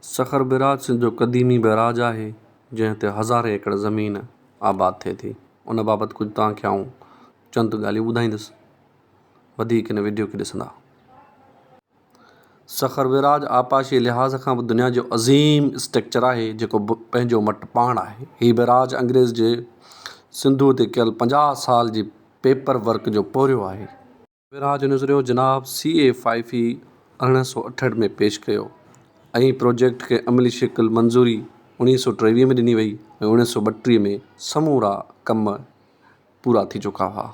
Sukkur barrage Sindh جو قديمي barrage آهي، جنهن تي هزارين ايڪڙ زمين آباد ٿئي ٿي. ان بابت ڪجهه توهان کي آئون چند ڳالهيون ٻڌائيندس. وڌيڪ هن وڊيو کي ڏسندا. سکر بئراج آبپاشي لحاظ کان به دنيا جو عظيم اسٽرڪچر آهي، جيڪو پنهنجو مٽ پاڻ آهي. هي بئراج انگريز جي سنڌوء تي ڪيل 50 سال جي پيپر ورڪ جو پورهيو آهي. بئراج جو نظريو جناب سي اي فائفي 1868 ۾ پيش ڪيو ۽ پروجيڪٽ کي عملي شڪل منظوري 1923 ۾ ڏني وئي ۽ 1932 ۾ سمورا ڪم پورا ٿي چڪا هئا.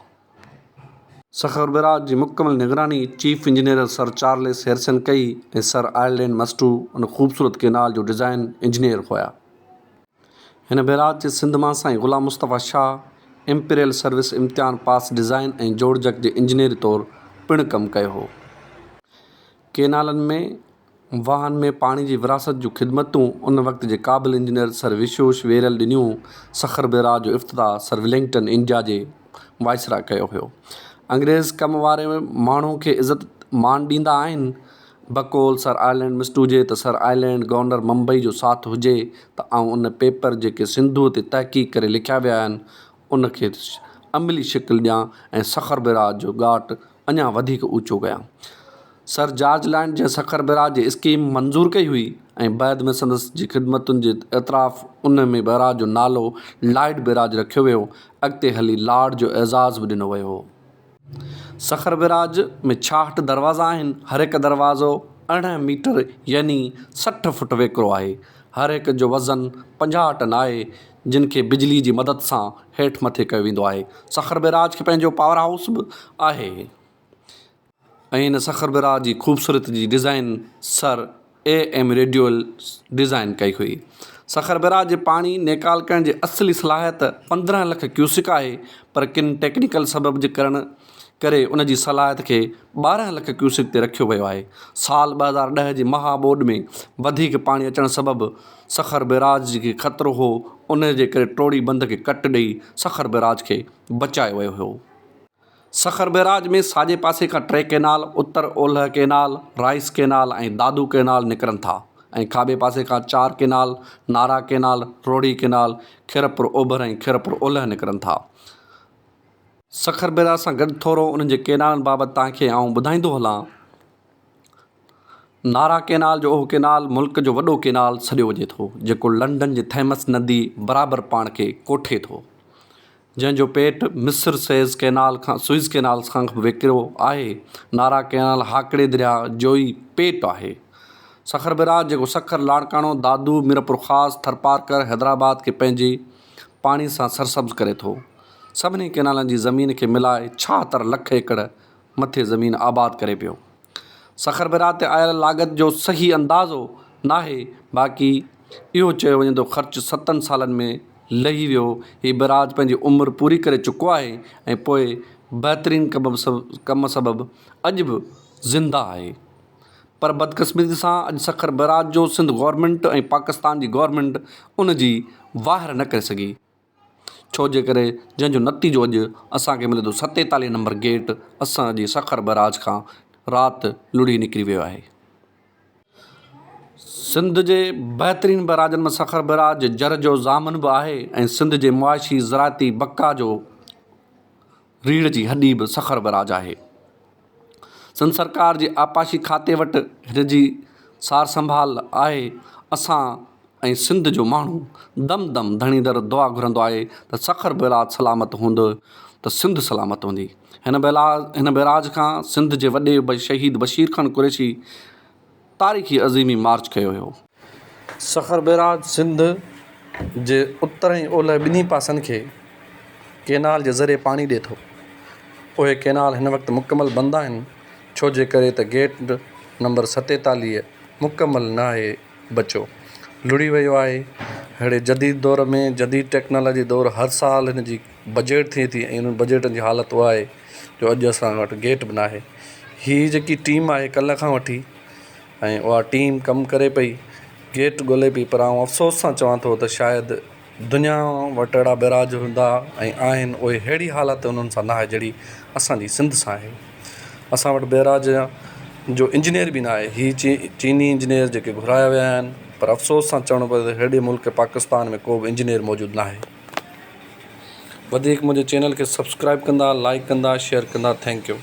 سکر بئراج جي مڪمل نگراني chief engineer sir Charles Harrison ڪئي ۽ سر آئرلينڊ مسٽو ان خوبصورت ڪئنال جو ڊزائن انجنيئر هيا. هن بئراج تي سنڌ مان سائين غلام مصطفيٰ شاهه امپيريل سروس امتحان پاس ڊزائين ۽ جوڙجڪ جي انجنيئر طور پڻ ڪم ڪيو هو. ڪئنالن ۾ واهن ۾ پاڻي جي ورهاست جون خدمتون ان وقت جي قابل انجنيئر سر وشوش ويرل ڏنيون. سکر بئراج جو افتتاح سر ولنگٽن انڊيا جي وائسراء ڪيو هيو. انگريز ڪم واري ماڻهو کي عزت مان ڏيندا آهن. بقول سر آئرلينڊ مسٽو جي ته سر آئرلينڊ گورنر ممبئي جو ساٿ هجي ته آئون ان پيپر جيڪي سنڌوء تي تحقيق ڪري لکيا ويا آهن ان کي عملي شڪل ڏيان ۽ سکر بئراج جو ڳاٽ اڃا وڌيڪ اوچو ڪيان. سر جارج لائنڊ جنهن سکر بئراج جي اسڪيم منظور ڪئي هئي ۽ بعد ۾ سندس جي خدمتن جي اعتراف ان ۾ بئراج جو نالو لائيڊ بئراج رکيو ويو اڳتي هلي لارڊ جو اعزاز به ڏنو ويو هو. سکر بئراج ۾ 66 دروازا آهن، هر هڪ دروازو 18 ميٽر يعني 60 فٽ ويڪرو آهي. هر هڪ جو وزن 50 ٽن آهي، جن کي بجلي جي مدد سان هيٺ مٿي ڪيو ويندو آهي. سکر بئراج کي پنهنجو پاور هائوس به آهي. ۽ هن سکر بئراج جي خوبصورتي جي ڊزائين سر اي ايم ريڊيول ڊزائين ڪئي هئي. سکر بئراج جي پاڻي نيڪال ڪرڻ جي اصلي صلاحيت 15 لک ڪيوسڪ آهي پر ڪن ٽيڪنيڪل سبب جي ڪرڻ ڪري ان جي صلاحيت کي 12 لک ڪيوسڪ تي رکيو ويو آهي. سال 2010 جي مها ٻوڏ ۾ وڌيڪ پاڻي اچڻ سبب سکر بئراج کي خطرو هو ان جي ڪري ٽوڙي بند کي ڪٽ ڏئي سکر بئراج کي بچايو ويو هيو. سکر بئراج ۾ ساڄي پاسي کان ٽي ڪئنال، اتر اولهه canal, rice canal ۽ Dadu canal نڪرن ٿا ۽ کاٻي پاسي کان چار canal, Nara canal, Rohri canal, Khairpur اوڀر ۽ خيرپور اولهه نڪرن ٿا. سکر بئراج سان گڏ ٿورو انهن جي ڪئنالن بابت توهان کي آئون ٻڌائيندو هلان. نارا ڪئنال جو اهو ڪئنال ملڪ جو وڏو ڪئنال سڏيو وڃي ٿو، جيڪو لنڊن جي ٿيمس ندي برابر پاڻ کي ڪوٺي ٿو. جنهن جو پيٽ مصر سئيز ڪئنال کان سوئز ڪئنال کان به ويڪرو آهي. نارا ڪئنال هاڪڙي درياهه جو ئي پيٽ آهي. سکر بئراج جيڪو سکر، لاڙڪاڻو، دادو، ميرپورخاص، ٿرپارڪر، حيدرآباد کي پنهنجي پاڻي سان سرسبز ڪري ٿو. سڀني ڪئنالن جي زمين کي ملائي 76 لک ايڪڙ مٿي زمين آباد ڪري پيو. سکر بئراج تي آيل لاڳت جو صحيح اندازو ناهي باقي اهو چيو وڃي ٿو خرچ ستن سالن ۾ لهي ويو. هي بئراج پنهنجي عمر پوري ڪري چڪو آهي ۽ پوء بهترين ڪم سبب اڄ به زنده آهي. پر بدقسمتي سان اڄ سکر بئراج جو سنڌ گورنمينٽ ۽ پاڪستان جي گورنمينٽ ان جي واهر نه ڪري سگهي. ڇو جي ڪري جنهن جو نتيجو اڄ اسان کي ملي ٿو 47 نمبر گيٽ اسان جي سکر بئراج کان رات لڙهي نڪري ويو آهي. سنڌ جي بهترين بئراجن ۾ سکر بئراج جر جو ضامن به آهي ۽ سنڌ جي معاشي زراعتي بقا جو ريڙهه جي هڏي به سکر بئراج آهي. سنڌ سرڪار جي آبپاشي کاتي وٽ هن جي سار سنڀال آهي. اسان ۽ سنڌ جو ماڻهو دم دم ڌڻي در دعا گهرندو آهي ته سکر بئراج سلامت هوندو ته سنڌ سلامت هوندي. هن هن بئراج کان سنڌ جي وڏي شهيد بشير خان قريشي تاريخي عظيمي مارچ ڪيو هيو. سکر بئراج سنڌ جي اتر ۽ اولهه ٻنهي پاسن کي ڪينال جي ذريعي پاڻي ڏئي ٿو. اهي ڪينال هن وقت مڪمل بند آهن ڇو جي ڪري ته گيٽ نمبر 47 مڪمل ناهي بچيو لڙهي ويو آهي. ههڙي جديد دور ۾ جديد ٽيڪنالاجي دور هر سال هن جي بجيٽ ٿئي ٿي ۽ انهن بجيٽن جي حالت اها آهي جو اڄ اسان وٽ گيٽ به ناهي. هي جيڪي ٽيم آهي ڪلهه کان وٺي ۽ اها ٽيم ڪم ڪري پئي گيٽ ڳولي پئي پر آئون افسوس سان چوان ٿو ته شايد دنيا وٽ اهڙا بئراج هوندا ۽ آهن اهي ههڙي حالت انهن سان ناهي جهڙي اسان جي سنڌ سان آهي. اسان وٽ بئراج جو انجنيئر به ناهي. هي چيني انجنيئر جيڪي گهرايا ويا آهن. پر افسوس سان چوڻو پوي ٿو هيڏي ملڪ پاڪستان ۾ ڪو به انجنيئر موجود ناهي. وڌيڪ منهنجي چينل کي سبسڪرائب ڪندا لائيڪ ڪندا شيئر ڪندا thank you.